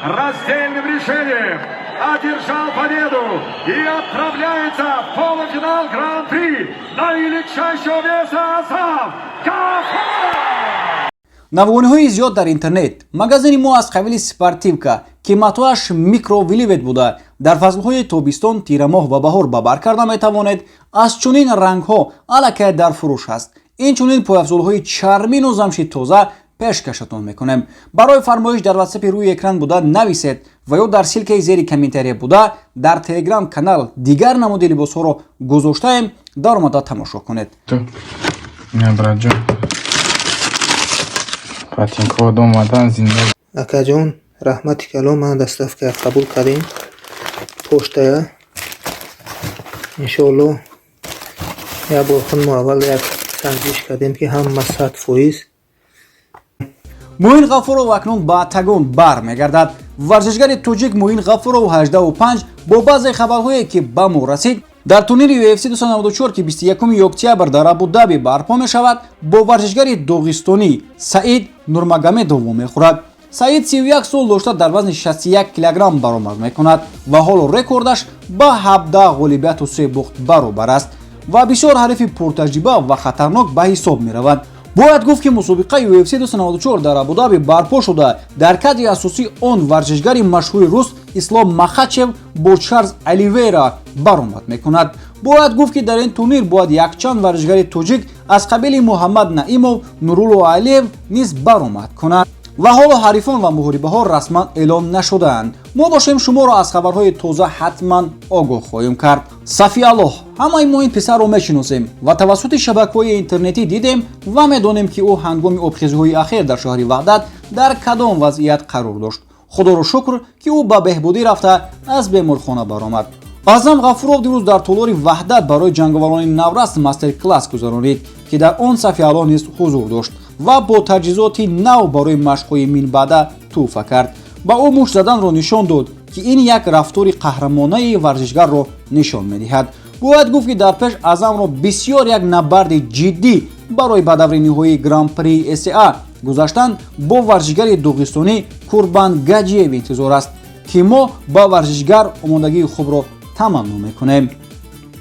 Раздельным решением одержал победу и отправляется в полуфинал Гран-при наилегчайшего веса Азам Гафуров! Навгониҳои зиёд дар интернет. Магазини мо аз қабили спортивка, ки матоаш микро вельвет буда, дар фаслҳои тобистон, тирамоҳ ва баҳор ба бар карда метавонед, аз чунин рангҳо аллакай дар фурӯш ҳаст. Инчунин пойафзолҳои чармину замши тоза пешкашатон мекунем. Барои фармоиш дар ватсапи рӯи экран буда нависед ва ё дар ссылкаи зери комментария буда. Дар телеграм канал дигар намуди либосҳоро гузоштаем, даромада тамошо кунед. Не, братҷон. Ботинкҳо омадан зинда. Акаҷон, раҳмати калон, ман доставка қабул кардем поштая. Иншоалло, як бор худ мо аввал як санҷиш кардем, ки ҳама 100%. Муин Ғафуров акнун ба октагон бармегардад. Варзишгари тоҷик Муин Ғафуров 85 бо баъзе хабарҳое, ки ба мо расид, дар турнири UFC 294, ки 21 октябр дар Абудаби барпо мешавад, бо варзишгари доғистонӣ Саид Нурмагомедов вомехӯрад. Саид 31 сол дошта, дар вазни 61 килограмм баромад мекунад ва ҳоло рекордаш ба 17 ғолибияту се бухт баробар аст ва бисёр ҳарифи пуртаҷриба ва хатарнок ба ҳисоб меравад. Бояд гуфт, ки мусобиқаи UFC 294 дар Абудаби барпо шуда, дар кадри асосии он варзишгари машҳури рус Ислом Махачев бо Чарлз Оливейра баромад мекунад. Бояд гуфт, ки дар ин турнир бояд якчанд варзишгари тоҷик аз қабили Муҳаммад Наимов, Нурулло Алиев низ баромад кунад ва ҳоло ҳарифон ва муҳорибаҳо расман эълон нашудаанд. Мо бошем, шуморо аз хабарҳои тоза ҳатман огоҳ хоҳем кард. Сафиаллоҳ, ҳамаи мо ин писарро мешиносем ва тавассути шабакаҳои интернетӣ дидем ва медонем, ки ӯ ҳангоми обхезиҳои ахир дар шаҳри Ваҳдат дар кадом вазъият қарор дошт. Худоро шукр, ки ӯ ба беҳбудӣ рафта, аз беморхона баромад. Аъзам Ғафуров дирӯз дар толори Ваҳдат барои ҷанговарони навраст мастер-класс гузаронид, ки дар он Сафиаллоҳ низ ҳузур дошт ва бо таҷҳизоти нав барои машқҳои минбаъда тӯҳфа кард. Ба ӯ мушт заданро нишон дод, ки ин як рафтори қаҳрамонаи варзишгарро нишон медиҳад. Бояд гуфт, ки дар пеш Аъзамро бисёр як набарди ҷиддӣ барои ба даври ниҳоии Гран-при СА гузаштан бо варзишгари доғистонӣ Курбан Гаҷиев интизор аст, ки мо ба варзишгар омодагии хубро таманно мекунем.